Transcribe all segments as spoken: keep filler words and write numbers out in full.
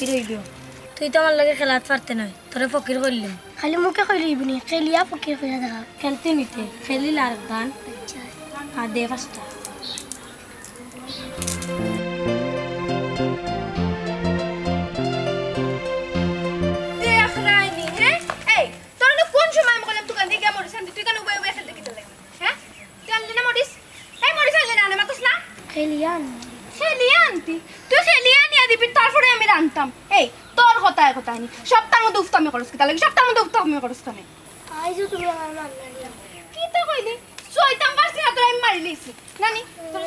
রইল। তুই তো আমার লগে খেলাত পারতে নায়, তোরে ফকির করলিম। খালি মুখে কইলে অইবো নি, খেলিয়া ফকির কইরা দেখা। খেলতে নিতে, খেলিল আর দান। আচ্ছা। আর দে পাঁচটা। দেখ রাইনি, হ্যাঁ? এই, তোর না কোন সময় আমি কইলাম দোকান থেকে গিয়া মরিচ আনতে, তুই কেন উবাই উবাই খেলতে কিতা লাগে? হ্যাঁ? তুই আনলি না মরিচ? এই মরিচ আনলি না, আনে মাতস না? খেলিয়া আন। খেলিয়া আনতি? তুই খেলিয়া আনিয়া দিবি, তারপরে আমি রানতাম। এই, তোর কথায় কথায় নি। সপ্তাহর মধ্যে উফতামি করস কিতা লাগি? সপ্তাহর মধ্যে উফতামি করস কেনে? আইজও তুমি আমার মান মারিলাম। কিতা কইলি? শয়তান পারছি না তোর আমি মারি লইছি। নানি, তোর,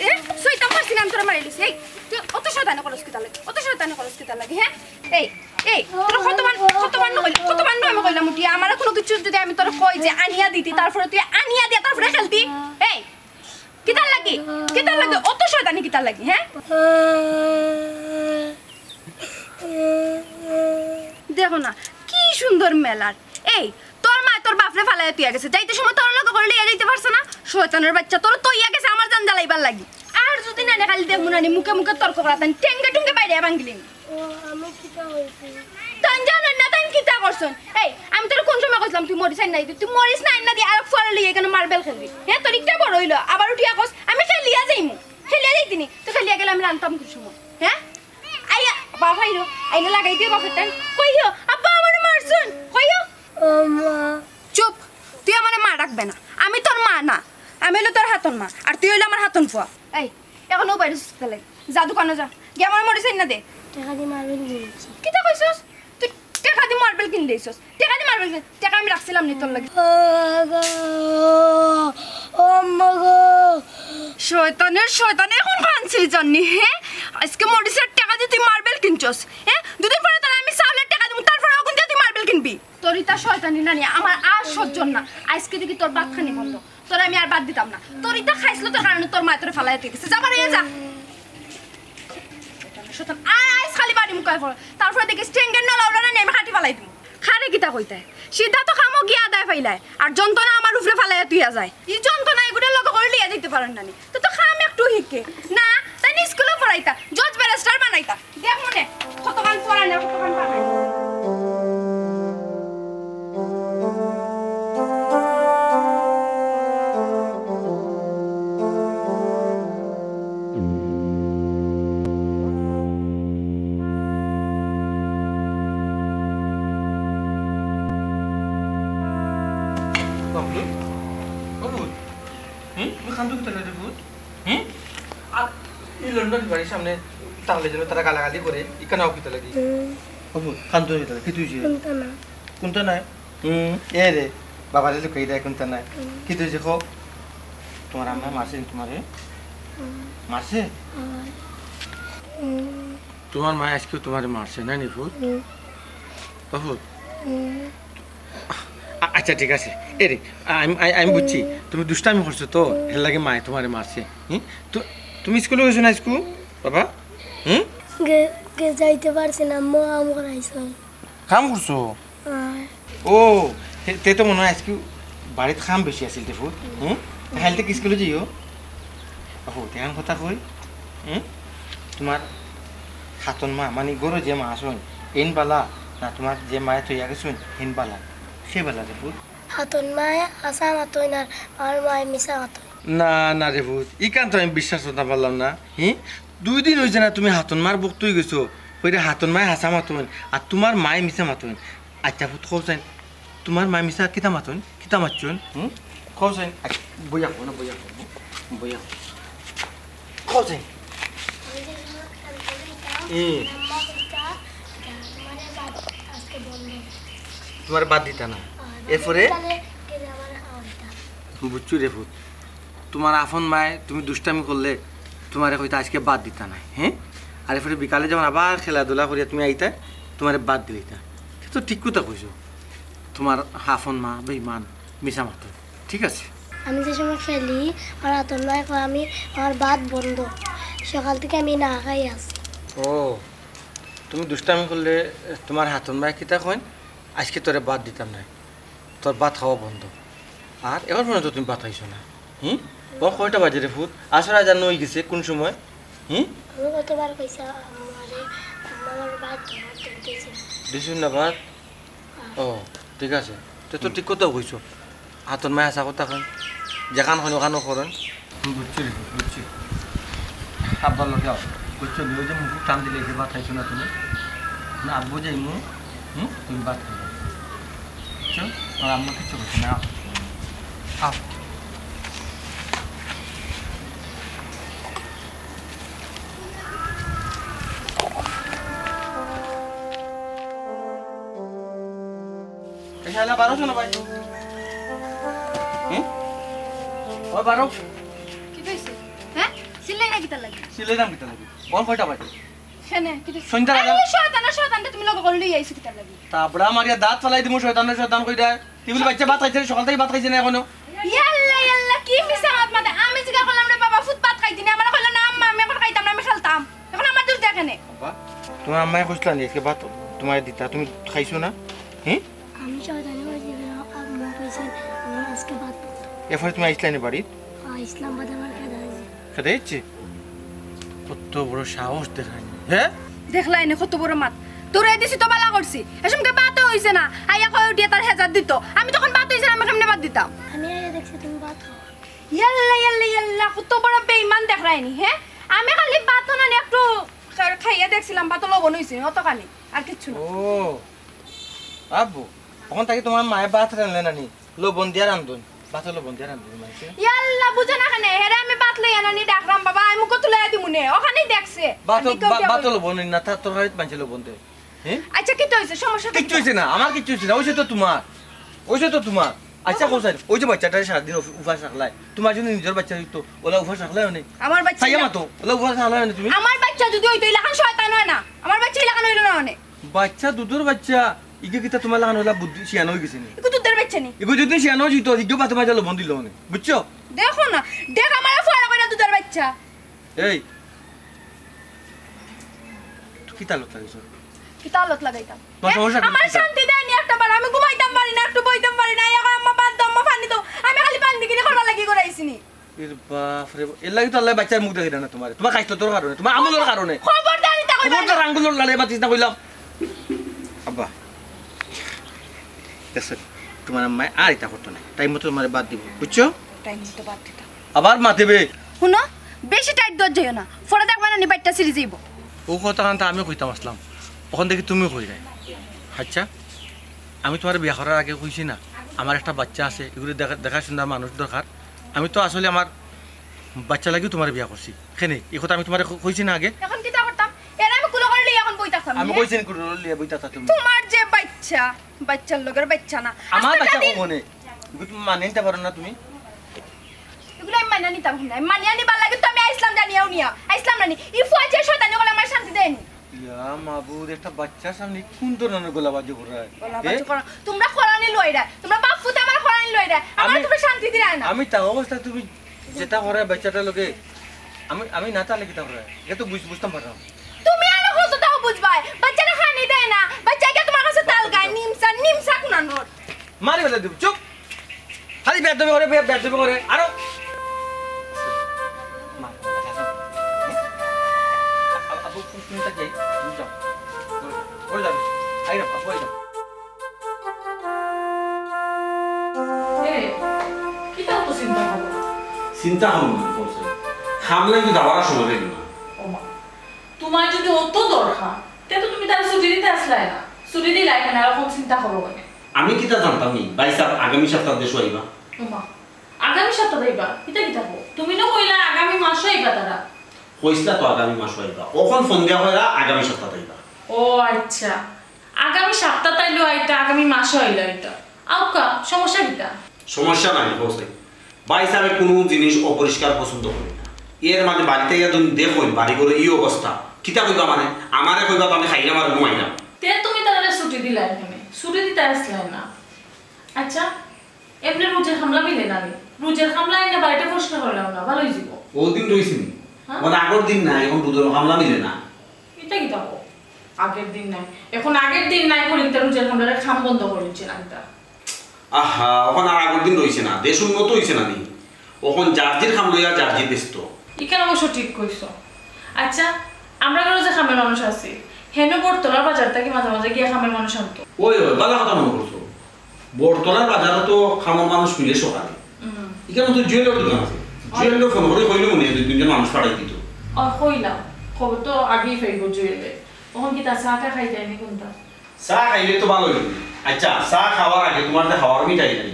এ, শয়তান পারছি না আমি তোর মারি লইছি। এই, তুই অত শয়তানি করস কিতা লাগি? অত শয়তানি করস কিতা লাগি, হ্যাঁ? এই, এই, তোর কতবার, কতবার না কইলাম, কতবার না আমি কইলাম উঠিয়া, আমারে কোনো কিছু যদি আমি তোর কই যে আনিয়া দিতি, তারপরে তুই আনিয়া দিয়া তারপরে খেলতি। এই, কিতার লাগি? কিতার লাগি? অত শয়তানি কিতার লাগি, হ্যাঁ? দেখো না, কি সুন্দর মেলার। এই, তোর মা তোর বাপরে ফালাইয়া তুইয়া গেছে, যাইতে সময় তোর লগে করে লইয়া যাইতে পারছে না? শয়তানের বাচ্চা, তোর তো ইয়া গেছে আমার জান জ্বালাইবার লাগি। আর যদি না খালি দেখবো না নি, মুখে মুখে তর্ক করা, তাই টেঙ্গে টুঙ্গে বাইরে ভাঙিলিম। ও, আমি কিতা কইছি? তান জানইন না, তান কিতা করছইন? এই, আমি তোরে কোন সময় কইছিলাম তুই মরিচ আইন না দি? তুই মরিচ না আইন না দি আর ফুয়ারে লইয়া এখানে মার্বেল খেলবি। হ্যাঁ, তোর একটা বড় হইলো, আবার উঠিয়া কস, আমি খেলিয়া যাইমু। খেলিয়া যাইতিনি, তো খেলিয়া গেলে আমি রানতাম কোন সময়? হ্যাঁ? আইয়া, বাবা আইলো, আইলে লাগাই দিও বাপের টান। কইও, আব্বা আমারে মারছইন, কইও। ও মা। চুপ, তুই আমারে মা ডাকবে না। আমি তোর মা না, আমি হইলো তোর হাতন মা, আর তুই হইলো আমার হাতন ফুয়া। এই, এখনো বাইরে সুস্থ লাগে। যা দোকানো যা, গিয়া আমার মরিচ আইন না দে। টেকা দি মার্বেল কিনছি। কিতা কইছস? তুই টেকা দি মার্বেল কিনলে আইছস? টেকা দি মার্বেল কিন-, টেকা আমি রাখছিলাম নি তোর লাগি। ও গো, ও আম্মা গো। শয়তানের শয়তান, এখন কানছিস জানি, হ্যাঁ? আজকে মরিচের টেকা দি তুই মার্বেল কিনছস, হ্যাঁ? দুদিন পরে তাহলে আমি চাউলের টেকা দিমু, তারপরে অখন দিয়া তুই মার্বেল কিনবি। তোর ইতা শয়তানি নানি আমার আর সহ্য না। আজকে দেখি তোর ভাত খানি বন্ধ। তোর আমি আর বাদ দিতাম না। তোর ইতা খাইছিল তোর কারণে তোর মায় তোরে ফালাই তুই গেছে। যা বাড়ি যা। শয়তান, আর আইস খালি বাড়ি মুখায় পড়। তারপরে দেখিস টেঙ্গের নলা উলা না নিয়ে আমি কাটি ফালাই দিমু। খারে কিতা কইতায়? সিদ্ধার্থ কামো গিয়া আদায় ফাইলায়। আর যন্ত্রণা আমার উপরে ফালাইয়া তুইয়া যায়। ই যন্ত্রণা এগুলোর লগে করে লিয়া দিতে পারেন না নি। তো তো কাম একটু হিকে। না, তাই নি স্কুলে পড়াইতা। জজ ব্যারিস্টার বানাইতা। দেখ মনে, কতখান পড়ায় না, কতখান পারে। বাবলু, বাবলু, হুম? তুমি কান্দো কিতা লাগি রে পুত? হুম? আর এই লন্ডন বাড়ির সামনে তাহলে যেন তারা গালাগালি করে, ইখান আও কিতা লাগি? হুম। বাবু, কান্দো কিতা লাগি? কিতা অইছে? কুন্তা না। কুন্তা নাই? হুম, এ রে, বাবারে লুকাই দেয় কুন্তা নাই। হুম। কিতা অইছে কও? তোমার আম্মায় মারছে নি তোমারে? হুম। মারছে? হুম। তোমার মায় আজকেও তোমারে মারছে, না নি পুত? হুম। বাবু, হুম। আ-, আচ্ছা, ঠিক আছে। এ রে, আমি, আমি, আমি বুঝছি, তুমি দুষ্টামি করছো তো, এর লাগি মায় তোমারে মারছে। হুম? তু-, তুমি স্কুলে গেছো না আজকু, বাবা? হুম? গে-, গে-, যাইতে পারছি না, মা আম করাইছে। কাম করছো? আয়। ও, তে, তে তো মনে হয় আজকে বাড়িত কাম বেশি আছিল রে পুত। হুম? কাইল থাকি স্কুলে যাইও। বাবু, তেমন কথা কই। হুম? তোমার হাতন মা, মানে ঘরো যে মা আছইন, এইন বালা, না তোমার যে মায়ে থইয়া গেছইন, হেইন বালা? কে বালা রে পুত? হাতন মায়ে হাছা মাতইন আর আমার মায়ে মিছা মাতইন। না, না রে পুত, ইখান তো আমি বিশ্বাস করতাম পারলাম না। হি? দুই দিন অইছে না তুমি হাতন মার ভক্ত অই গেছো। কইরে হাতন মায়ে হাছা মাতইন, আর তোমার মায়ে মিছা মাতইন। আচ্ছা পুত, কও চাইন, তোমার মায়ে মিছা কিতা মাতইন? কিতা মাতছইন? হুম? কও চাইন। আচ্ছা, বইয়া কও না, বইয়া কও, বইয়া কও। কও চাইন। আমি যে সময় খেয়াল করি, তা হুম। আম্মা কইতা, "তোমারে বাদ, আজকে বন্ধ।" তোমারে বাদ দিতা না। আর এরপরে? বিকালে গেলে আমারে খাওয়াইতা। বুঝছো রে পুত, তোমার আফন মায়ে তুমি দুষ্টামি করলে তোমারে কইতা আজকে বাদ দিতা না, হ্যাঁ? আর এরপরে বিকালে যখন আবার খেলাধুলা করিয়া তুমি আইতা, তোমারে বাদ দিলিতা। সে তো ঠিক কথা কইছো। তোমার আফন মা বেইমান, মিছা মাতইন। ঠিক আছে। আমি যে সময় খেলি, আমার আতন ভাই কয় আমি, আমার ভাত বন্ধ। সকাল থেকে আমি না খাই আছি। ও, তুমি দুষ্টামি করলে তোমার হাতন ভাই কিতা কইন? আজকে তোরে ভাত দিতাম না, তোর ভাত খাওয়া বন্ধ। আর এখন পর্যন্ত তুমি ভাত খাইছো না। হুম? ও কয়টা বাজে রে পুত? আসর আজান অই গেছে কোন সময়? হুম? আমি কতবার কইছি আমারে, দিছইন না ভাত? ও, ঠিক আছে। তে তো ঠিক কথাউ কইছো। আতর মায় হাছা কথা কইন। যেখান কইন ওখানউ করইন। বুঝছি রে, বুঝছি। আব্বার লগে আও। বুঝছো নি, ওই যে মুখে টান দিলে এই যে ভাত খাইছো না তুমি? না, আব্বু যাইমু। হুম? তুমি ভাত খাইবা। বুঝছো? আর আম্মা কিচ্ছু করছে না। আও। আও। এই শালা বারো শোনো ভাই। হুম? ও বারো। কিতা অইছে? হ্যাঁ? চিল্লাই না কিতার লাগি? চিল্লাইতাম কিতার লাগি? বল কয়টা বাজে? কেনে? কিতা অইছে? সন্ধ্যার আজান। আরে শয়তান, শয়তানরে তুমি লগে করি লইয়া আইছো কিতার লাগি? তাবড়া মারিয়া দাঁত ফালাই দিমু, শয়তান, শয়তান কই দেয়। তুই বলে বাচ্চা ভাত খাইছে না, সকাল থাকি ভাত খাইছে না এখনো। ইয়াল্লা, ইয়াল্লা, কি মিছা মাত মাতে? আমি জিগা করলাম রে বাবা, ফুত ভাত খাইতি নি? আমারে কইলো না আম্মা, আমি এখন খাইতাম না, আমি খেলতাম। এখন আমার দোষ দেখে নে। আব্বা, তুমার আম্মায় কইছলা নি আজকে ভাত তুমারে দিতা, তুমি খাইছো না? হ্যাঁ? আমি শয়তানি কইছি কেন? আম্মা কইছেন আমার আজকে ভাত। এরপরে তুমি আইছলা নি বাড়িত? আইছলাম, বাদে আমার খেদা অইছে। খেদা অইছে? কত বড় সাহস দেখায় নি, হ্যাঁ? দেখলায় নি কত বড় মাত। তোরে দিছি তো বালা করছি। এসমকে ভাতও অইছে না। আইয়া কয় উঠিয়া তার হেজাত দিত। আমি তখন ভাত অইছে না, আমি কেমনে ভাত দিতাম? আমি আইয়া দেখছি তুমি ভাত খাও। ইয়াল্লা, ইয়াল্লা, ইয়াল্লা, কত বড় বেইমান দেখলায় নি, হ্যাঁ? আমি খালি ভাত না একটু খা-, খাইয়া দেখছিলাম, ভাতও লবণ অইছে নি, অতখানি, আর কিচ্ছু না। ও, আব্বু, অখন থাকি তুমার মায়ে ভাত রানলে না নি? লবণ দিয়া রান্ধইন, ভাতও লবণ দিয়া রান্ধইন মানষে। ইয়াল্লা, বুঝো না কেনে? হেরে আমি ভাত লইয়া আনানি ডাকরাম বাবা, আমি মুখো তুলাইয়া দিমু নে, অখানেউ দেখছে। ভাতও, আমি কেউ ভা-, দিয়া ভাতও বলি। লবণ অইন না, তার তরকারিত মানষে লবণ দেয়। হ্যাঁ? আচ্ছা, কিতা অইছে? সমস্যা কিচ্ছু অইছে না, আমার কিচ্ছু অইছে না, অইছে তো তুমার, অইছে তো তুমার। আচ্ছা, কও চাইন, ওই যে বাচ্চাটারে সারাদিন উফ-, উপাস রাখলায়, তুমার যদি নিজর বাচ্চা অইতো, অলা উপাস রাখলায় অনে? আমার বাচ্চা চাইয়া না। মাতো, অলা উপাস রাখলায় অনে তুমি? আমার বাচ্চা যদি অইতো, ইলাখান শয়তান অয় না, আমার বাচ্চা ইলাখান অইলো না অনে। বাচ্চা, দুধর বাচ্চা, ইগে কিতা তুমার লাখান অলা বুদ্ধি শিয়ানা অইগেছে নি? ইগু দুধর বাচ্চা নি? ইগু যদি শিয়ানা অইতো, ইগে ভাতর মাঝে লবণ দিলো অনে, বুঝছো? দেখো না, দেখ আমারে ফুয়ারা কইরা দুধর বাচ্চা। এই, তুই কিতা আলত লাগাইছস? কিতা আলত লাগাইতাম? তোর সমস্যা কি? আমার শান্তি দেয় নি একটা বার, আমি ঘুমাইতাম পারি না, একটু বইতাম পারি না, এখন আম্মা ভাত দাও, আম্মা পানি দাও, আমি খালি পানি দিকিনি করবার লাগি করাইছি নি। এর বাপ রে বাপ, এর লাগি তো আল্লায় বাচ্চার মুখ দেখাইরা না তুমারে, তুমার খাইছলতর কারণে, তুমার আমলর কারণে। খবরদার ইতা কইবা না। খবরদার আঙ্গুলর লাড়াই মাতিস না কইলাম। আব্বা, দেখছো, তুমার আম্মায় আর ইতা করতো না, টাইম মতো তুমারে ভাত দিবো, বুঝছো? টাইম মতো ভাত দিতাম। আবার মাতিবে। হুনো, বেশি টাইট দর যাইও না, পরে দেখবা না নি বাইট্টা ছিড়ি যাইবো। ও কথাখান তো আমি কইতাম আছলাম, অখন দেখি তুমি কইরায়। আচ্ছা, আমি তুমারে বিয়া করার আগে কইছি না, আমার একটা বাচ্চা আছে, ইগুরে দেখা, দেখাশুনার মানুষ দরকার। আমি তো আসলে আমার বাচ্চার লাগিউ তুমারে বিয়া করছি। কেনে, ই কথা আমি তুমারে ক-, কইছি না আগে? এখন কিতা করতাম? এরে আমি কুলো করি লইয়া এখন বই থাকতাম, আমি হে? কইছি নি কুলো করি লইয়া বই থাকতা তুমি? তুমার যে বাচ্চা, বাচ্চার লগর বাচ্চা না। আমার আস্তে বাচ্চা কখনে? ইগু তুমি মানিয়া নিতা পারো না তুমি? ইগুলা আমি মানিয়া নিতাম না। আমি মানিয়া নিবার লাগি তো আমি আইছলাম জানিয়াউ নিয়া। আইছলাম না নি? ই ফুয়া যে শয়তানি অকলে আমারে শান্তি দেয় নি। ইয়া মাবুদ, একটা বাচ্চার সামনে কুন ধরনের গলাবাজি করায়? গলাবাজি এ? করা। তুমরা করানি লইরা। তুমরা বাপ ফুতে আমারে করানি লইরা। আমারে আমি, তুমরা শান্তি দিরায় না। আমি তা অবস্থায় তুমি যেতা করায় বাচ্চাটার লগে, আমি, আমি না তাইলে কিতা করায়? ইটা তো বুঝ-, বুঝতাম পারলাম। তুমি আরো কততাউ বুঝবায়? বাচ্চারে খানি দেয় না। বাচ্চায় গিয়া তুমার কাছে তাল গায়, নিমসা, নিমসা কুনানর। মারি ফালাই দিমু, চুপ। খালি বেয়াদবি করে, বে-, বেয়াদবি করে। আরো। মা, আ-, আ-, আপু, তুমি তো যাই, তুমি যাও। ওই, ওই যাও। আই না, আপু, ওই যাও। এ, কিতা অত চিন্তা করো? চিন্তা করো না, বলছে। খামলাই তো যাওয়ার সময় হইল না। ও মা, তুমার যদি অত দরকার, তে তো তুমি তারে ছুটি দিতে আছলায় না। ছুটি দিলায় কেনে, আর অখন চিন্তা করো কেনে? আমি কিতা জানতাম নি, ভাইসাব আগামী সপ্তাহ দেশো আইবা। ও মা, আগামী সপ্তাহ আইবা? ইতা কিতা কও? তুমি না কইলা আগামী মাসো আইবা তারা। কইছলা তো আগামী মাসো আইবা। অখন ফোন দিয়া কইরা আগামী সপ্তাহ আইবা। ও আচ্ছা। আগামী সপ্তাহ আইলেও আইতা, আগামী মাসো আইলেও আইতা। আউক্কা, সমস্যা কিতা? সমস্যা নাই, হোসেন। ভাইসাবে কুনু জিনিস অপরিষ্কার পছন্দ করে না। এর মাঝে বাড়িত আইয়া তুমি দেখইন, বাড়ি ঘরর ই অবস্থা। কিতা কইবা মানে? আমারে কইবা তো আমি খাইলাম আর ঘুমাইলাম। তে তুমি তারারে ছুটি দিলায় কেনে? ছুটি দিতে আছলায় না। আচ্ছা, এমনে রুজির কামলা মিলে না নি? রুজির কামলা আইনা বাড়িটা পরিষ্কার করলাও না, ভালা অইযিবো। অউ দিন রইছে নি? হ্যাঁ? মানে আগর দিন নাই, অখন রুজির কামলা মিলে না। ইতা কিতা কও? আগর দিন নাই। অখন আগর দিন নাই করি কিতা রুজির কামলারে কাম বন্ধ করি দিছে না কিতা? আহা, অখন আর আগর দিন রইছে না। দেশ উন্নত অইছে না নি? অখন যার জির কাম লইয়া যার জি ব্যস্ত। ইখান অবশ্য ঠিক কইছো। আচ্ছা, আমরার ঘরো যে কামের মানুষ আছে, হেন বটতলার বাজার থাকি মাঝে মাঝে গিয়া কামর মানুষ আনতো। ওই, ওই, ভালা কথা মনো করছো। বটতলার বাজারো তো কামর মানুষ মিলে সকালে। হুম। ইখানো তো জুয়েলর দোকান আছে। ওই। জুয়েলরে ফোন করি কইলে মনে হয় দুই তিনজন মানুষ পাঠাই দিত। ও, কইলাম। খবর তো আগেই পাইবো জুয়েলে। অখন কিতা চা টা খাইতায় নি কুনটা? চা খাইলে তো ভালা অইলো। আচ্ছা, চা খাওয়ার আগে তুমার যে হাওয়ার মিঠাই নাই,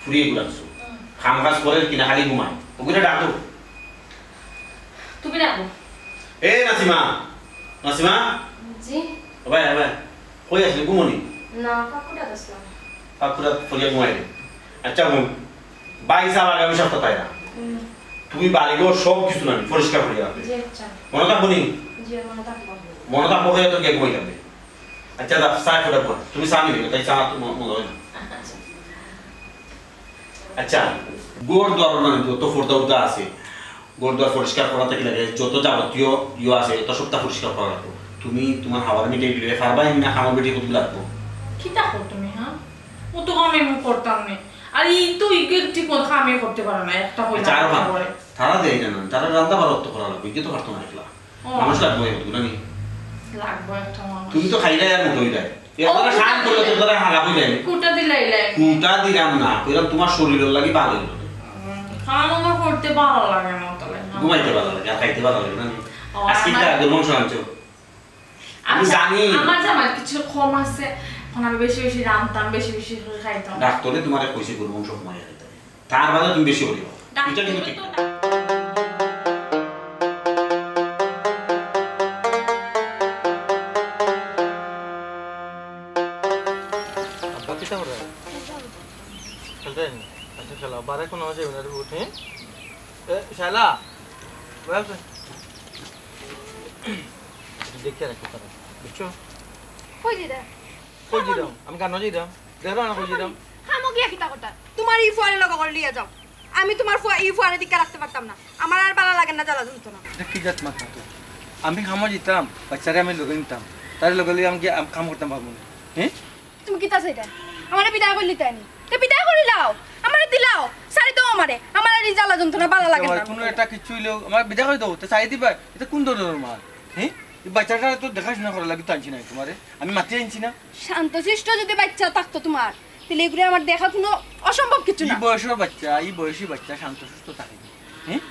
ফুরিয়ে গুলাছো। হুম। কাম কাজ করে কিনা খালি ঘুমায়। ওগুলো ডাকো। তুমি ডাকো। এ নাসিমা, নাসিমা। জি। ও ভাই, ও ভাই। কই আসলে ঘুমনি? না, কাকুটা গেছিলাম। কাকুটা ফরিয়া ঘুমাই রে। আচ্ছা হুন, ভাই সাহেব আগামী সপ্তাহ তাই না? হুম। তুমি বাড়িঘর সব কিছু না পরিষ্কার করিয়া রাখবে। জি, আচ্ছা। মনে থাকবো নি? জি, মনে থাকবো। মনে থাকবো কইয়া তো গিয়া ঘুমাই যাবে। আচ্ছা, দা, চা করে বল। তুমি চা নিবে, তাই চা তো ম-, মজা হয় না। আচ্ছা। আচ্ছা, ঘর দুয়ার মানে যত পর্দা উর্দা আছে, ঘর দুয়ার পরিষ্কার করা থাকি লাগে, যত যাবতীয় ইয়ে আছে, এটা সবটা পরিষ্কার করা লাগবো। তুমি তুমার হাওয়ার মিঠাই দিলে পারবা না, কামর বেটি কত লাগবো? কিতা কও তুমি, হ্যাঁ? ও তো কামে আমি করতাম না। আর এই তো ইগে ঠিক মতো কামে করতে পারে না, একটা হইলে আচ্ছা, আরো একটা খাও। করে। তারা দেয় না, তারা রান্না বাড়া তো করা লাগবে, ইগে তো পারতো না একলা। ও। মানুষ লাগবো একটু, না নি? লাগবো একটা মানুষ। তুমি তো খাইলাই আর মোটা অইলাই। এর দ্বারা ও, খান করলে তো দ্বারা হারা হয়ে যায়। কুটা দিলাইলাই। কুটা দিলাম না, কইলাম তুমার শরীরর লাগি ভালা অইলো। উম, খান আমার করতে ভালা লাগে না, তাহলে না। ঘুমাইতে ভালা লাগে, আর খাইতে ভালা লাগে, না নি? ও, আজকে আমার কিতা আগে মাংস আনছো? আমি আচ্ছা, জানি। আমার জামার কিছু কম আছে, এখন আমি বেশি বেশি রাঁধতাম, বেশি বেশি করে খাইতাম। ডাক্তারে তুমারে কইছে গরু মাংস কমাইয়া খাইতে। তার বাদে তুমি বেশি করিও। এটা কিন্তু ঠিক না। আব্বা, কিতা করো? খেলতে যাইনি? আচ্ছা, খেলো। বারে কোনো যাবে না রে, উঠে। এ, শালা। বয় আছে। দেখে রাখো তারা। বুঝছো? কই দিদা? কই দিলাম? আমি কানো যাইতাম। দেখো না, কই দিলাম? কামো গিয়া কিতা করতা? তুমার ই ফুয়ারে লগে করি লইয়া যাও। আমি তুমার ফুয়া, ই ফুয়ারে দিকে রাখতে পারতাম না। আমার আর ভালা লাগে না, জ্বালা যন্ত্রণা। এটা কি জাত মাত মাতো? আমি কামো যাইতাম, বাচ্চারে আমি লগে নিতাম। তারে লগে লইয়া আমি গিয়া আম-, কাম করতাম পারবো না। হ্যাঁ? তুমি কিতা চাইতায়? আমারে বিদায় করি দিতায় নি? তে বিদায় করি লাও। আমারে দিলাও। ছাড়ি দেও আমারে। আমার আর ই জ্বালা যন্ত্রণা ভালা লাগে না। কোনো একটা কিচ্ছু অইলেও আমারে বিদায় করি দেও। তে ছাড়ি দিবায়। এটা কোন ধরনের মাত? হ্যাঁ? এই বাচ্চাটারে তো দেখাশোনা করা লাগি তো আনছি না তুমারে। আমি মাতি আনছি না। শান্তশিষ্ট যদি বাচ্চা থাকতো তুমার, তাইলে এগুলো আমার দেখা কোনো অসম্ভব কিছু না। এই বয়সর বাচ্চা, এই বয়সী বাচ্চা শান্তশিষ্ট থাকে নি? হ্যাঁ?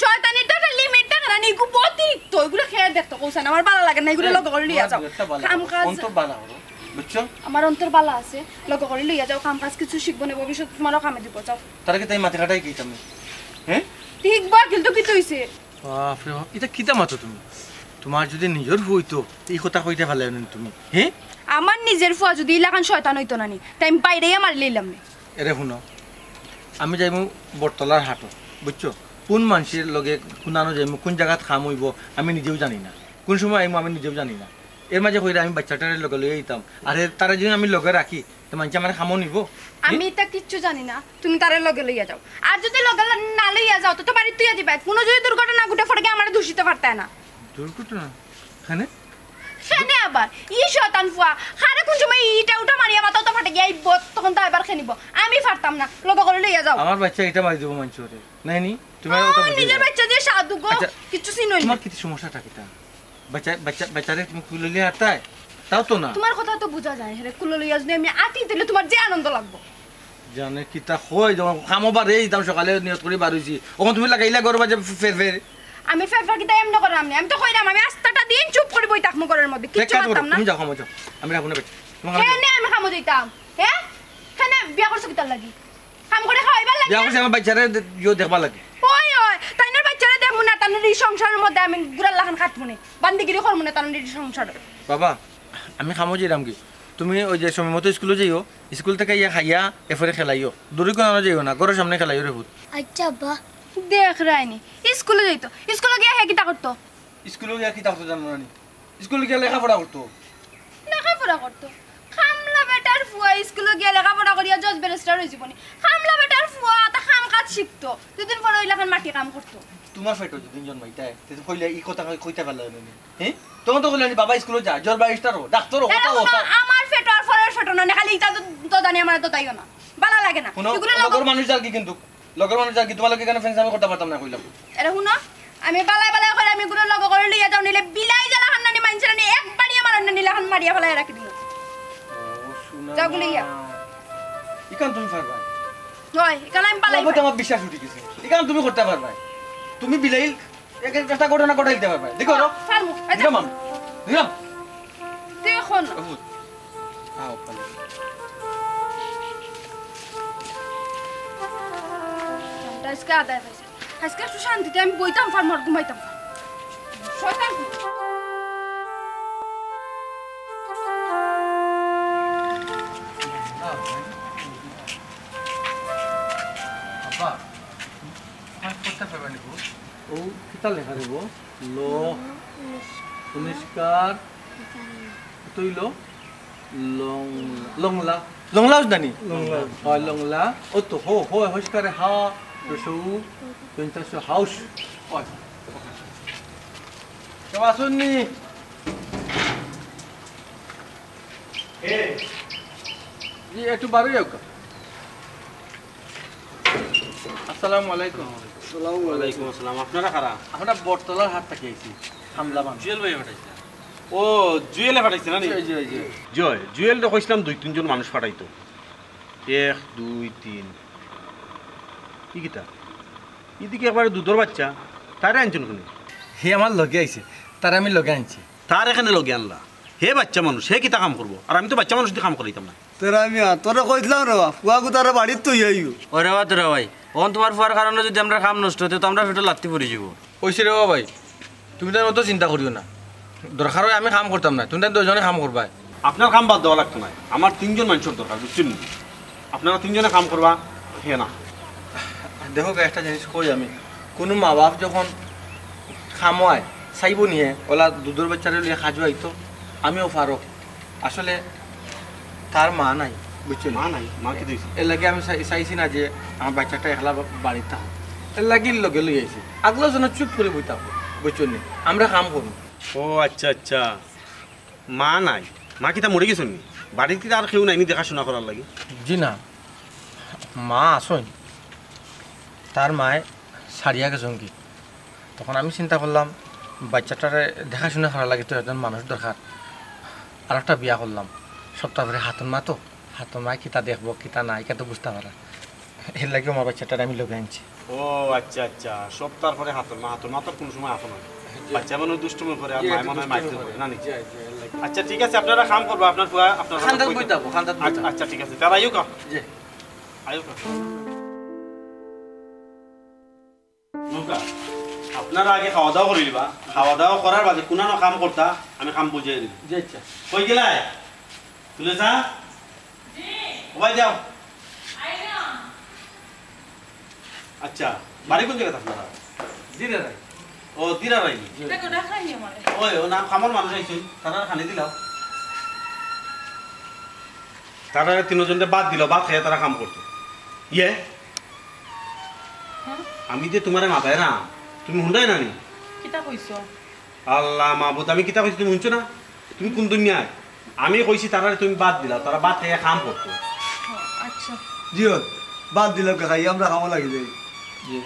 শয়তানির তো একটা limit থাকে না নি? এগু অতিরিক্ত, এগুলো খেয়ে দেখতো, কইছেন আমার ভালা লাগে না, এগুলো লগে করি লইয়া যাও। কাম কাজ অন্তর ভালা করো, বুঝছো? আমার অন্তর ভালা আছে, লগে করি লইয়া যাও, কাম কাজ কিছু শিখবো না, ভবিষ্যতে তুমারও কামে দিব, যাও। তারা কি তাই মাথা কাটাই কি তুমি? হ্যাঁ? ঠিক বা, কিন্তু কিতা অইছে? বাপ রে বাপ, এটা কিতা মাতো তুমি? তুমার যদি নিজর ফুয়া অইতো, তে ই কথা কইতায় পারলায় না নি তুমি, হ্যাঁ? আমার নিজর ফুয়া যদি ইলাখান শয়তান অইতো না নি, তে আমি বাইরেই মারি লইলাম নে। এরে হুনো, আমি যাইমু বটতলার হাটো, বুঝছো? কোন মানষর লগে কুনানো যাইমু, কোন জাগাত কাম অইবো, আমি নিজেও জানি না। কোন সময় আইমু, আমি নিজেও জানি না। এর মাঝে কইরা আমি বাচ্চাটারে লগে লইয়া আইতাম। আর এ-, তারে যদি আমি লগে রাখি, তে মানষে আমারে কামো নিবো? আমি ইতা কিচ্ছু জানি না, তুমি তারে লগে লইয়া যাও। আর যদি লগে ল-, না লইয়া যাও, তো তো বাড়িত থইয়া দিবায়। কোনো যদি দুর্ঘটনা ঘটে পড়ে গিয়া আমারে দুষিতে পারতায় না। দুর্ঘটনা? কেনে? কেনে আবার? ই শয়তান ফুয়া, কারে কোন সময় ইটা উঠা মারিয়া মাথা তো ফাটে গিয়া আইবো, তখন তো আবার খেনিবো। আমি পারতাম না, লগে করি লইয়া যাও। আমার বাচ্চা ইটা মারি দিবো মানষরে। নায় নি? তুমি আর ও, কথা বুঝি নিজর যাও। বাচ্চা যে সাধু গো, আচ্ছা, কিচ্ছু চিনো না। তুমার কিতা সমস্যাটা কিতা? বাচ্চা, বাচ্চা, বাচ্চারে তুমি কুলো লইয়া আটায়? তাও তো না। তুমার কথা তো বুঝা যায়, হেরে কুলো লইয়া যদি আমি আটি, তাইলে তুমার যে আনন্দ লাগবো। জানে কিতা কয়, যখন কামো বারে যাইতাম সকালে নিয়ত করি বার অইছি, অখন তুমি লাগাইলা ঘরো বাজে ফের ফের। আমি ফের ফের কিতা এমনে করাম নি? আমি তো কইরাম, আমি আস্তাটা দিন চুপ করি বই থাকমু ঘরর মধ্যে, কিচ্ছু মাততাম না। তুমি যাও, কামো যাও, আমি রাখবো না বাচ্চা। কেনে আমি কামো যাইতাম? হ্যাঁ? কেনে বিয়া করছো কিতার লাগি? কাম করি খাওয়াইবার লাগি? বিয়া করছি আমার বাচ্চারে দে-, ইয়ো দেখবার লাগি। ওই, ওই, তাইনর বাচ্চারে দেখমু না, তানর ই সংসারর মধ্যে আমি গুড়ার লাখান খাটমু নে, বান্দিগিরি করমু না, তানর ই সংসারো। বাবা, আমি কামো যাইরাম গি। তুমি ওই যে সময় মতো স্কুলো যাইও, স্কুল থাকি আইয়া খাইয়া এরপরে খেলাইও। দূরে কোনো যাইও না, ঘরর সামনে খেলাইও রে পুত। আচ্ছা আব্বা। দেখরায়নি, স্কুলো যাইতো, স্কুলো গিয়া হে কিতা করতো? স্কুলো গিয়া কিতা করতো জানো না নি? স্কুলো গিয়া লেখাপড়া করতো। লেখাপড়া করতো? কামলা বেটার ফুয়া স্কুলো গিয়া লেখাপড়া করিয়া জজ ব্যারিস্টার অইযিবো নি? কামলা বেটার ফুয়া তা কাম কাজ শিখতো, দুদিন পরে অইলাখান মাটি কাম করতো। তুমার পেটো যেদিন জন্মাইতায়, তে তো কইলে ই কথা কই-, কইতা পারলায় না নি। হ্যাঁ? তখন তো কইলায় নি, "বাবা স্কুলো যা, জজ ব্যারিস্টার হ, ডাক্তার হ, এ, কথা হ।" আমার পেটো আর পরের পেটো না, খালি ইতা তো, তো জানি আমারে তো তাইও না। ভালা লাগে না। হুনো, এগুলো লগর মানুষ যার কি কিন্তু, লগর মানুষ যার কি, তুমার লগে কেনে ফ্রেন্ডস আমি করতাম পারতাম না কইলাম। এরে হুনো, আমি বালায় বালায় কইরাম, আমি গুলো লগে করি লইয়া যাও, নিলে বিলাই জ্বালা হান্নানি মানষে নি এক বাড়ি আমার নীলাখান মারিয়া ফালাই রাখি দিমু। ও, সোনা যাও গুলি গিয়া। মা। ইখান তুমি পারবায়? অয়, ইখান আমি পালাই বাবা, তো পারি। আমার বিশ্বাস উঠি গেছে। ইখান তুমি করতায় পারবায়। তুমি বিলাইল এক একটা ঘটনা ঘটাই দিতায় পারবায়। দেখো, পারমু। এই যে নিলাম আমি। নিলাম। তুই এখন। ও, আও, পারো। কামটা আজকে আদায় পাইছে। আজকে একটু শান্তিতে আমি বইতাম পারমু আর ঘুমাইতাম পারমু। শয়তান। আব্বা, আর করতে পারবে না গো। ও কিতা লেখা রে গো? ল, উনিশকার, কত অইলো? লং, লংলা। লংলাউজ নানি? লংলাউজ। অয়, লংলা। ও তো, হ, হ, হইসকারে হা, রসৌ, পঞ্চাশ হাউস। অয়। কেউ আছইন নি? জি, একটু বারই হোক। আসসালামু আলাইকুম। আসসালামু আলাইকুম। ওয়ালাইকুম আসসালাম। আপনারা কারা? আমরা বটতলার হাট থাকি আইছি। হামলা মানুষ। জুয়েল ভাই পাঠাইছে। ও, জুয়েলে পাঠাইছে না নি? জি, জি, জি। জয়, জুয়েলরে কইছিলাম দুই তিনজন মানুষ পাঠাইতো। এক, দুই, তিন। ই কিতা? ইদিকে একবারে দুধর বাচ্চা। তারে আনছইন কুনে? হে আমার লগে আইছে। তারে আমি লগে আনছি। তারে কেনে লগে আনলা? হে বাচ্চা মানুষ, হে কিতা কাম করবো? আর আমি তো বাচ্চা মানুষ দি কাম করাইতাম না। তোরা মিয়া, তোরে কইছিলাম রে বা, ফুয়াগু তারে বাড়িত থইয়া আইও। ওরে বা তোরা ভাই, অখন তুমার ফুয়ার কারণে যুদি আমরার কাম নষ্ট অয়, তে তো আমরা পেটো লাত্তি পড়ি যিবো। অইছে রে বা ভাই, তুমি তাইন অত চিন্তা করিও না। দরকার অয় আমি কাম করতাম না, তুমি তাইন দুইজনে কাম করবায়। আপনার কাম বাদ দেওয়া লাগতো নায়, আমার তিনজন মানষর দরকার, বুঝছইন নি? আপনারা তিনজনে কাম করবা, হে না। দেখো, একটা জিনিস কই আমি, কুনু মা বাপ যখন কামো আয়, চাইবো নি হে, অলা দুধর বাচ্চারে লইয়া কাজো আইতো, আমিও পারো। আসলে তার মা নাই, বুঝছো নি? মা নাই? মা কিতা অইছে? এর লাগি আমি চাই-, চাইছি না যে আমার বাচ্চাটা একলা বা-, বাড়িত থাকউক। এর লাগি লগে লই আইছি। আগলা যেন চুপ করি বই থাকো, বুঝছো নি? আমরা কাম করমু। ও আচ্ছা, আচ্ছা। মা নাই? মা কিতা মরি গেছইন নি? বাড়িত কিতা আর কেউ নাই নি দেখাশুনা করার লাগি? জি না, মা আছইন। তার মায়ে ছাড়িয়া গেছইন গি। তখন আমি চিন্তা করলাম, বাচ্চাটারে দেখাশুনা করার লাগি তো একজন মানুষ দরকার। আরেকটা বিয়া করলাম, সপ্তাহ পরে হাতর মা তো, হাতর মায় কিতা দেখবো, কিতা না, ইটা তো বুঝতাম পারা। এর লাগিও আমার বাচ্চাটারে আমি লগে আনছি। ও আচ্ছা, আচ্ছা, সপ্তাহ পরে হাতর মা, হাতর মা তো কুনু সময় আপন অয়। জি। বাচ্চা মানুষ দুষ্টুমি করে, আর জি, মায় একটু মনে অয় দুষ্টুমি মারতে করে। পারে, না নি? জি, জি, এর লাগি। আচ্ছা, ঠিক আছে, আপনারা কাম করবা, আপনার ফুয়া, আপনার খান্দাত বইতা। বইতাবো, খান্দাত আচ্ছা, বইতাবো। আচ্ছা, ঠিক আছে, তারা আইও কা? জি। আইও কা। নমস্কার। আপনারা আগে খাওয়া দাওয়া করি লিবা, খাওয়া দাওয়া করার বাদে কুনানো কাম করতা, আমি কাম বুঝাই দিমু। জি, আচ্ছা। কই গেলায়? তুলে চা? জি। ও ভাই যাও। আইলাম। আচ্ছা, বাড়ি কোন জাগাত আপনারা? দিরারাই। ও, দিরারাই। জি। দেখো, দেখাইনি আমারে। ওই, ও নাম কামর মানুষ আইছইন, তারারে খানি দিলাও। তারারে তিনজনরে বাদ দিলাও, বাদ খাইয়া তারা কাম করতো। ইয়ে? হ্যাঁ? আমি যে তুমারে মাতাইরাম, তুমি হুনরায় না নি? কিতা কইছো? আল্লাহ মাবুদ, আমি কিতা কইছি তুমি হুনছো না? তুমি কুন দুনিয়ায়? আমি কইছি তারারে তুমি বাদ দিলাও, তারা বাদ খাইয়া কাম করতো। ও, আচ্ছা। জি অয়, বাদ দিলাও কে খাই, আমরা কামো লাগি যাই। জি।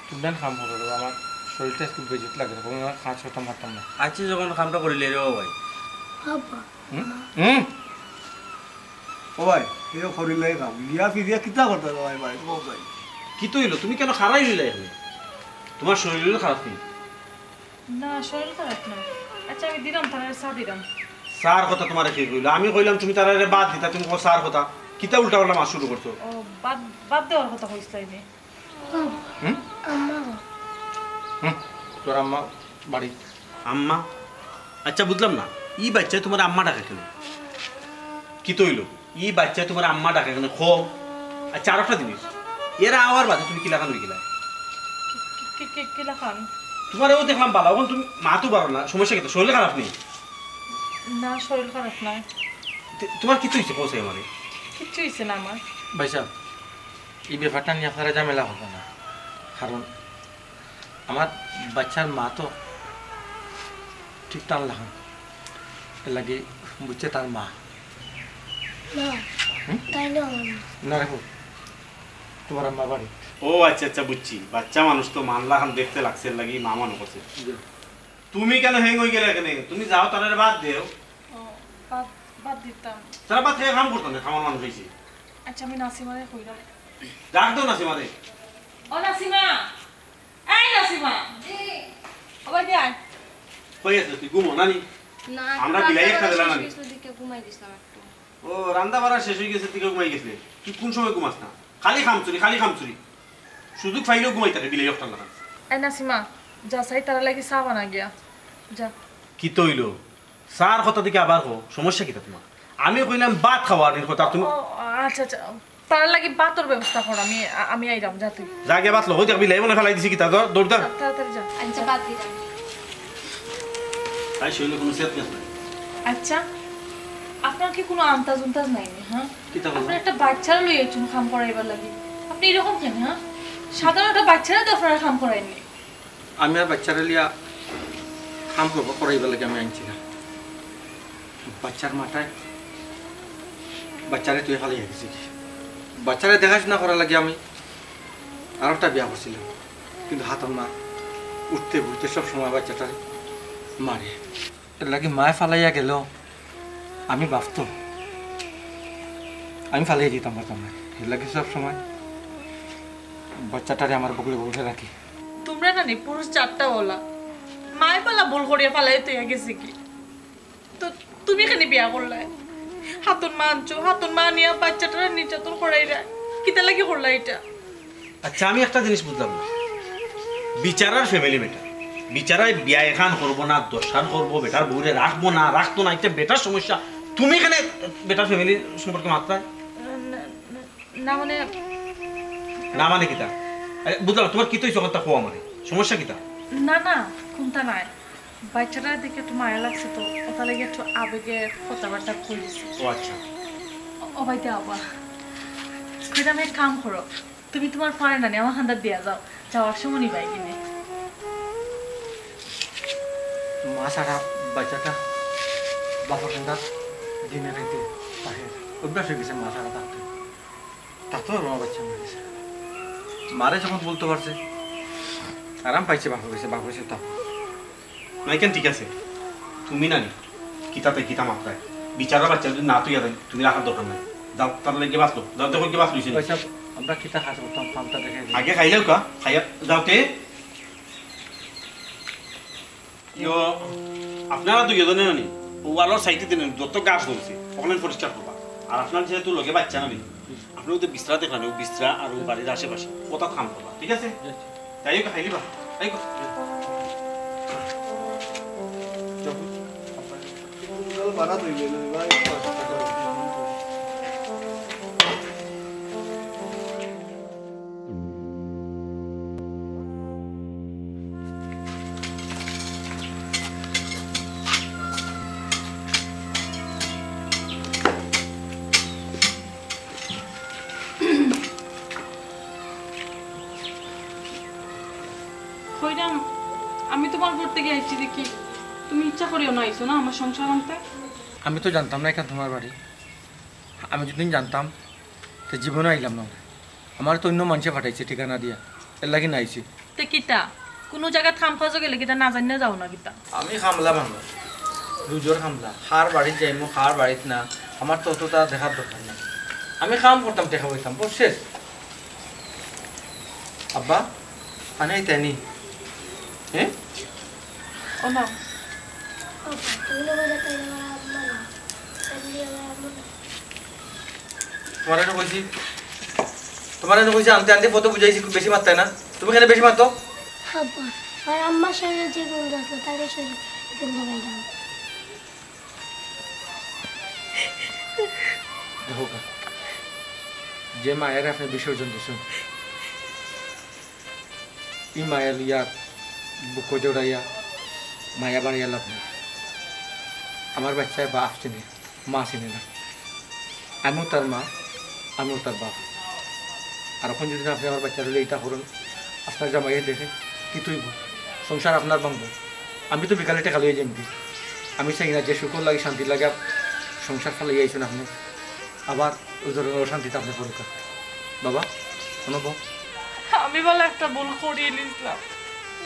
তুমি দেন কাম করো রে, আমার শরীরটা খুব বেজুত লাগে, তখন আমার কাজ করতাম পারতাম না। আচ্ছা, যখন কামটা করিলে রে ও ভাই। বাবা। হুম? হুম? ও ভাই, এও করিলাই কাম। গিয়া ফিরিয়া কিতা করতা রে ভাই, ভাই, ও ভাই। কিতা অইলো? তুমি কেনে খাড়াই রইলা এখানে? তুমার শরীর খারাপ নি? না, শরীর খারাপ না। আচ্ছা, আমি দিলাম, তারারে চা দিলাম। চার কথা তুমারে কে কইলো? আমি কইলাম তুমি তারারে বাদ দিতা, তুমি কও চার কথা। কিতা উল্টা পাল্টা মাত শুরু করছো? ও, বাদ, বাদ দেওয়ার কথা কইছিলায় নি। হুম? আম্মা। হুম, তোর আম্মা বাড়ি। আম্মা? আচ্ছা, বুঝলাম না, ই বাচ্চায় তুমার আম্মা ডাকে কেনে? কিতা অইলো? ই বাচ্চায় তুমার আম্মা ডাকে কেনে? কও। আচ্ছা, আরেকটা জিনিস, এরা আওয়ার বাদে তুমি কিলাখান অইগেলায়? কি, কি, কি, কি, কিলাখান? তুমারে অউ দেখলাম বালা, অখন তুমি মাতো পারো না, সমস্যা কিতা? শরীর খারাপ নি? না, শরীর খারাপ নায়। তে, তুমার কিতা অইছে, কও চাই আমারে? কিচ্ছু অইছে না আমার। ভাইসাব, ই ব্যাপারটা নিয়া আপনারা ঝামেলা করবা না, কারণ আমার বাচ্চার মা তো ঠিক তান লাখান, এর লাগি বুঝছে তার মা। না, হুম? তাইলে আমার মা। না রে পুত, তুমার আম্মা বাড়ি। ও আচ্ছা, আচ্ছা, বুঝছি। বাচ্চা মানুষ তো মার লাখান দেখতে লাগছে, এর লাগি মা মনো করছে। জি। তুমি কেনে hang অই গেলায় কেনে? তুমি যাও, তারারে বাদ দেও। ও, বাদ, বাদ দিতাম। তারা বাদ খাইয়া কাম করতা নায়, কামর মানুষ অইছে। আচ্ছা, আমি নাসিমারে কইরাম। ডাক দেও নাসিমারে। ও নাসিমা, এই নাসিমা। জি। ও ভাই, আয়। কই আছলে তুই? ঘুমো না নি? না, আমরা একটু বিলাই রান্না একটা বাড়া দিলাম শেষ আমি। অইছিল, দিকে ঘুমাই গেছিলাম একটু। ও, রান্দা বাড়া শেষ অই গেছে, দিকে ঘুমাই গেছলে। তুই কোন সময় ঘুমাস না? খালি কাম চুরি, খালি কাম চুরি। সুযোগ পাইলেউ ঘুমাই থাকে, বিলাই একটা লাগান। এই নাসিমা, যা চাই তারার লাগি চা বানা গিয়া। যা। কিতা অইলো? চার কথা দিকে আবার কও, সমস্যা কিতা তুমার? আমি কইলাম ভাত খাওয়ানির কথা, তুমি ও, আচ্ছা, আচ্ছা, তারার লাগি ভাতর ব্যবস্থা কর, আমি, আমি আইরাম, যা তুই। যা গিয়া ভাত লও, ওই দেখ, বিলাই মনে ফালাই দিছি কিতা, ধর, দৌড় দা। তাড়াতাড়ি যা। আচ্ছা, বাদ দিলাম। তাই শরীরে কোনো সেট নাই। আচ্ছা, আপনার কি কোনো আন্তাজ উন্তাজ নাই নি, হ্যাঁ? কিতা বলবো? আপনি একটা বাচ্চারে লইয়া আইছইন কাম করাইবার লাগি, আপনি এরকম কেনে, হ্যাঁ? সাধারণ একটা বাচ্চারে তো আপনারা কাম করাইন নি। আমি আর বাচ্চারে লইয়া কাম করবো, করাইবার লাগি আমি আনছি না। বাচ্চার মাটায় বাচ্চারে থুইয়া ফালাইয়া গেছে কি? বাচ্চারে দেখাশোনা করার লাগি আমি আরো একটা বিয়া করছিলাম, কিন্তু হাতর মা উঠতে বইতে সব সময় বাচ্চাটারে মারে। এর লাগি মায় ফালাইয়া গেল, আমি বাঁচতাম, আমি ফালাইয়া দিতাম পারতাম না। এর লাগি সব সময় বাচ্চাটারে আমার বুকলে বুকলে রাখি। তুমরা নানি পুরুষ জাতটা অলা, মায় বালা ভুল করিয়া ফালাই থইয়া গেছে কি? তো তুমি কেনে বিয়া করলায়? হাতর মা আনছো, হাতর মা আনিয়া বাচ্চাটারে নির্যাতন করাইরা, কিতা লাগি করলা ইটা? আচ্ছা, আমি একটা জিনিস বুঝলাম না, বিচারার family matter, বিচারায় বিয়া এখান করবো না, দশখান করবো, বেটার বউরে রাখবো না, রাখতো না, ইটা বেটার সমস্যা। তুমি কেনে বেটার family সম্পর্কে মাতরায়? না, না, না, মানে না মানে কিতা? আরে, বুঝলাম না, তুমার কিতা অইছে, কথা কও আমারে। সমস্যা কিতা? না, না, কুন্তা নায়। বাচ্চাটারে দেখে একটু মায়া লাগছে তো, অটার লাগি একটু আবেগে কথাবার্তা কই দিছি। ও আচ্ছা। ও, ও ভাই, দে আব্বা। কইরাম, এক কাম করো, তুমি তুমার ফুয়ারে নানি আমার কান্দাত দিয়া যাও, যাওয়ার সময় নিবায় কিনে। মা ছাড়া বাচ্চাটা বাপর কান্দাত দিনে রাইতে থাকে, অভ্যাস অই গেছে মা ছাড়া থাকতে। তা তো আমার বাচ্চা মরে গেছে। মারে যখন বলতে পারছে, আরাম পাইছে বাপর গেছে, বাপর গেছে তা। না, ইখান ঠিক আছে। তুমি নানি, কিতাতে কিতা মাতরায়? বিচারার বাচ্চা যদি না তুই আর তুমি রাখার দরকার নাই। যাও, তার লাগি বাঁচলো। যাও, দেখো কি বাঁচলো। ভাই সাহেব, আমরা কিতা কাজ করতাম, ফার্মটা দেখাই দিই। আগে খাইলেও কা, খাইয়া যাও তে। ইয়ো, আপনারা দুইজনে নানি, ও ওয়ালর সাইডে দিন, যত গাছ ধরছে, অখান পরিষ্কার করবা। আর আপনার যেহেতু লগে বাচ্চা নানি, আপনি ওদের বিছরা দেখলেন, ও বিছরা আর ও বাড়ির আশেপাশে, ওটা কাম করবা, ঠিক আছে? যাই হোক, খাইলিবা, এই কো। কইরাম, আমি তোমার ঘর থাকি আইছি দেখি, তুমি ইচ্ছা করিও না আইছো না আমার সংসার ভাঙতে। আমি তো জানতাম না ইখান তোমার বাড়ি। আমি যদি জানতাম, তে জীবনে আইলাম না। আমারে তো অইন্য মানষে পাঠাইছে ঠিকানা দিয়া, এর লাগি না আইছি। তে কিতা? কুনু জাগাত কাম কাজো গেলে কিতা না জানিয়া যাও না কিতা? আমি কামলা মানুষ, রুজর কামলা। কার বাড়িত যাইমু, কার বাড়িত না, আমার তো অতটা দেখার দরকার নাই। আমি কাম করতাম, টেকা পাইতাম, বস শেষ। আব্বা, পানি আইতায়নি? হ্যাঁ? ও না। আব্বা, তুমি না বলে তাই আমার আম্মা না। তাই আমার আম্মা না। তোমারে না কইছি, তোমারে না কইছি, আনতে আনতে পথে বুঝাইছি, খুব বেশি মারতায় না। তুমি কেনে বেশি মারতো? আব্বা, আর আম্মার শরীরে যে গুণ আছে, তার শরীরে এই গুণ লাগাই দাও। দেখো কা, যে মায়ারে আপনি বিসর্জন দিছেন, ই মায়া লইয়া বুকো জড়াইয়া মায়া বাড়াইয়া লাভ নাই। আমার বাচ্চায় বাপ চিনে, মা চিনে না। আমিও তার মা, আমিও তার বাপ। আর অখন যদি আপনি আমার বাচ্চারে লইয়া ইতা করইন, আপনার জামাইয়ে দেখে কিতা অইবো? সংসার আপনার ভাঙবো। আমি তো বিকালে টেকা লইয়া যাইমুগি। আমি চাই না যে সুখর লাগি, শান্তির লাগি আপ-, সংসার ফালাইয়া আইছইন আপনি, আবার ওই ধরনের অশান্তিতে আপনি পড়ুকা। বাবা, শোনো বাবা। আমি বলে একটা ভুল করিলিছলাম।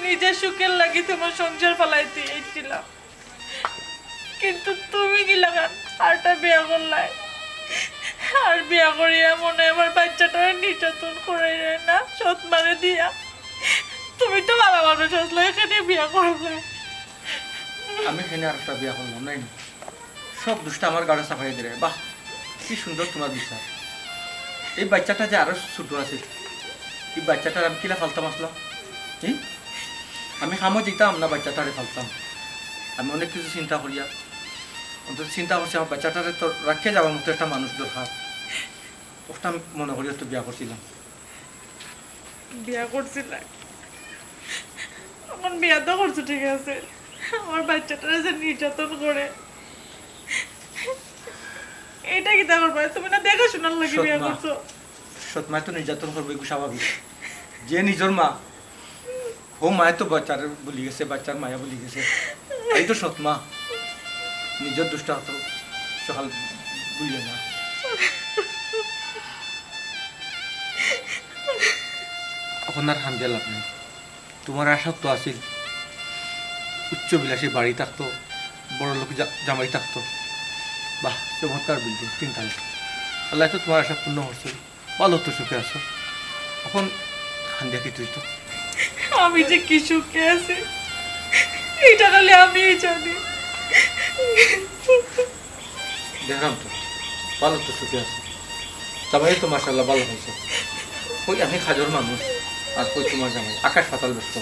নিজের সুখের লাগি তোমার সংসার ফালাইতে আইছিলাম, কিন্তু তুমি কিলাখান আরটা বিয়া করলায়। আর বিয়া করিয়া মনে হয় আমার বাচ্চাটারে নির্যাতন করে না, সৎ মারে দিয়া। তুমি তো ভালা মানুষ আছলা, এখানে বিয়া করলায়। আমি এখানে আরটা বিয়া করলাম, নাই না? সব দুষ্টা আমার গাড়ে চাপাই দিলে। বাহ, কি সুন্দর তোমার বিচার। এই বাচ্চাটা যে আরো ছোট আছে, এই বাচ্চাটার আমি কিলা ফালতাম আছলাম? হুম? আমি কামো যাইতাম না, বাচ্চাটারে ফালতাম। আমি অনেক কিছু চিন্তা করিয়া, অন্তত চিন্তা করছি, আমার বাচ্চাটারে তো রাখিয়া যাওয়ার মতো একটা মানুষ দরকার। ওটা আমি মনে করিয়া তো বিয়া করছিলাম। বিয়া করছিলায়? এখন বিয়া তো করছো, ঠিক আছে, আমার বাচ্চাটারে যে নির্যাতন করে, এটা কিতা করবায়? তুমি না দেখাশোনার লাগি বিয়া করছো। সৎ মায় তো নির্যাতন করবো, এগু স্বাভাবিক। যে নিজর মা, ও মায় তো বাচ্চারে ভুলি গেছে, বাচ্চার মায়া ভুলি গেছে। এই তো সৎ মা, নিজর দুষ্টা তো সকাল ভুলিও না। এখন আর কান্দিয়া লাভ নাই। তোমার আশা তো আছিল উচ্চ বিলাসী বাড়ি থাকতো, বড় লোক জা-, জামাই থাকতো। বাহ, চমৎকার বিল্ডিং, তিন তালা। আল্লায় তো তোমার আশা পূর্ণ করছে। ভালা তো সুখে আছো। এখন কান্দিয়া কিতা অইতো? আমি যে কি সুখে আছি, এটা খালি আমিই জানি। দেখলাম তো, ভালা তো সুখে আছো। জামাই তো মাশাআল্লাহ ভালা পাইছো। কই আমি কাজর মানুষ, আর কই তোমার জামাই, আকাশ পাতাল ব্যস্ত।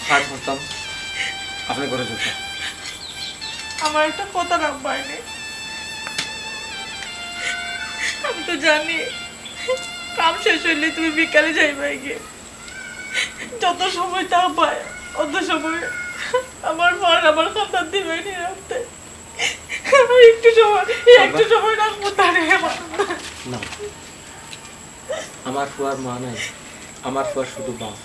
কাজ করতাম, আপনে ঘরো যাউক্কা। আমার একটা কথা রাখবায় নি। আমি তো জানি, কাম শেষ অইলে তুমি বিকালে যাইবায় গি। যত সময় থাকবায়, অত সময় আমার মা আমার কান্দাত দিবায় নি রাখতে। একটু সময়, একটু সময় রাখবো তারে। না, আমার ফুয়ার মা নাই, আমার ফুয়ার শুধু বাপ।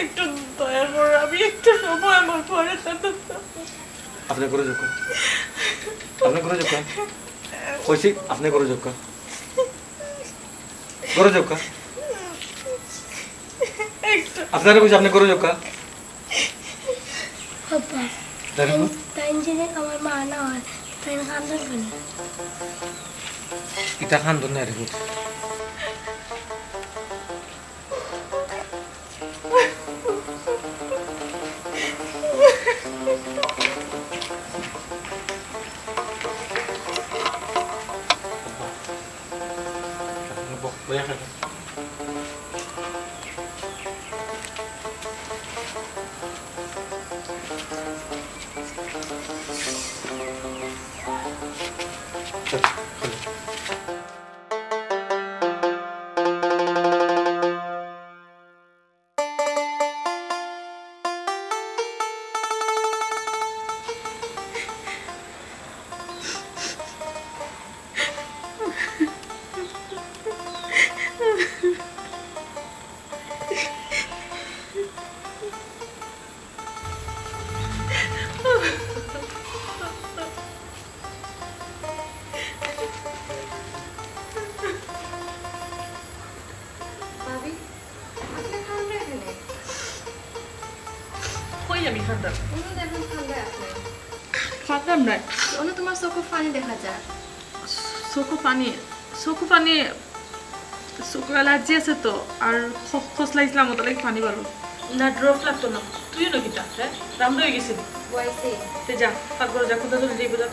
একটু দয়া করো, আমি একটু সময় আমার ফুয়ারে কান্দাত। আপনে ঘরো যাউক্কা। আপনে ঘরো যাউক্কা। কইছি, আপনে ঘরো যাউক্কা। ঘরো যাউক্কা। একটু। আপনারে কইছি, আপনে ঘরো যাউক্কা। আব্বা, তাইন, তাইন যদি আমার মা না অয়, তাইন কান্দইন কেনে? ইতা কান্দন নায় রে পুত। ভাবি, আপনে কান্দরা কেনে? কই আমি কান্দরাম? উনি দেখলাম কান্দরা আপনে। কান্দরাম নায়। উনি তুমার চউখো পানি দেখা যার। চউখো পানি? চউখো পানি? চউখো অ্যালার্জি আছে তো, আর খ-, খসলা ইসলাম ওটার লাগি পানি বারো। না, ড্রপ লাগতো না। তুইও না কিতা, হ্যাঁ? রামদা অই গেছে। বয়সে। তে যা, পাকঘরো যা, কোনটা ধরে যাইবো যা।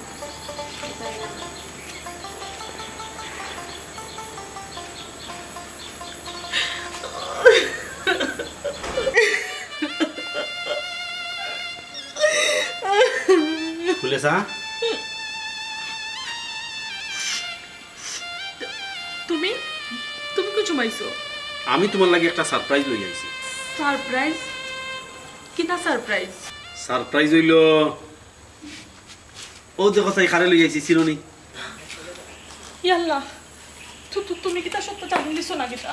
ফুলেছা? তুমি? তুমি কুন সময় আইছো? আমি তুমার লাগি একটা সারপ্রাইজ লই আইছি। সারপ্রাইজ? কিতা সারপ্রাইজ? সারপ্রাইজ অইলো, অউ দেখো চাই কারে লই আইছি, চিনো নি? ইয়াল্লা, তু-, তু-, তুমি কিতা সবতা জানিলিছো না কিতা?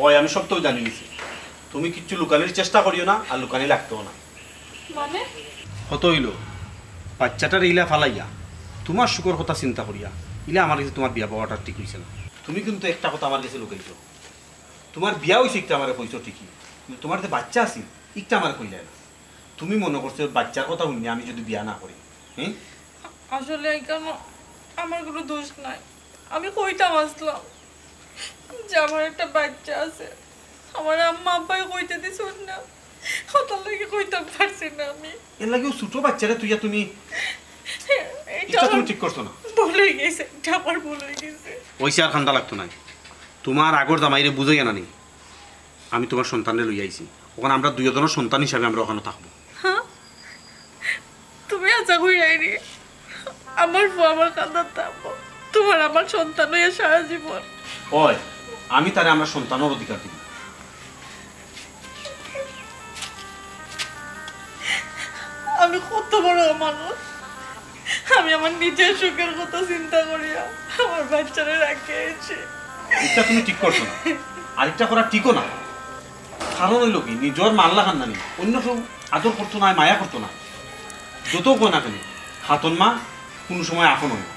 অয়, আমি সবতা জানিলিছি। তুমি কিচ্ছু লুকানির চেষ্টা করিও না, আর লুকানি লাগতোও না। মানে? কত অইলো? বাচ্চাটারে ইলা ফালাইয়া, তুমার সুখর কথা চিন্তা করিয়া, ইলা আমার গেছে তুমার বিয়া বওয়াটা ঠিক অইছে না। তুমি কিন্তু একটা কথা আমার গেছে লুকাইছো। তুমার বিয়া অইছে ইটা আমারে কইছো ঠিকই, কিন্তু তুমার যে বাচ্চা আছিল, ইকটা আমারে কইলায় না। তুমি মনো করছো বাচ্চার কথা হুনিয়া আমি যুদি বিয়া না করি, হুম? আসলে এখানো আমার কুনু দোষ নাই। আমি কইতাম আছলাম যে আমার একটা বাচ্চা আছে, আমার আম্মা আব্বায় কইতে দিছইন না, অতার লাগি কইতাম পারছি না আমি। এর লাগি অউ ছোট বাচ্চারে তুইয়া তুমি ইটা ইটা তুমি আমার ঠিক করছো না। ভুল অইগেছে, ইটা আমার ভুল অইগেছে। অইছে, আর কান্দা লাগতো নায়। তুমার আগর জামাইরে বুঝাইয়া নানি, আমি তুমার সন্তানরে লইয়া আইছি। অখন আমরা দুইওজনর সন্তান হিসাবে আমরা অখানো থাকমু। হ্যাঁ? তুমি আশা করি আইনি আমার ফুয়া আমার কান্দাত থাকবো, তুমার আমার সন্তান অইয়া সারা জীবন। অয়, আমি তারে আমরার সন্তানর অধিকার দিমু। আমি কত বড় মানুষ, আমি আমার নিজর সুখর কথা চিন্তা করিয়া আমার বাচ্চারে রাখিয়া আইছি। ইটা তুমি ঠিক করছো না, আর ইটা করা ঠিকও না। কারণ অইলো কি, নিজর মার লাখান নানি অইন্য কেউ আদর করতো নায়, মায়া করতো নায়। যতউ কও না কেনে, হাতন মা কুনু সময় আপন অয় না।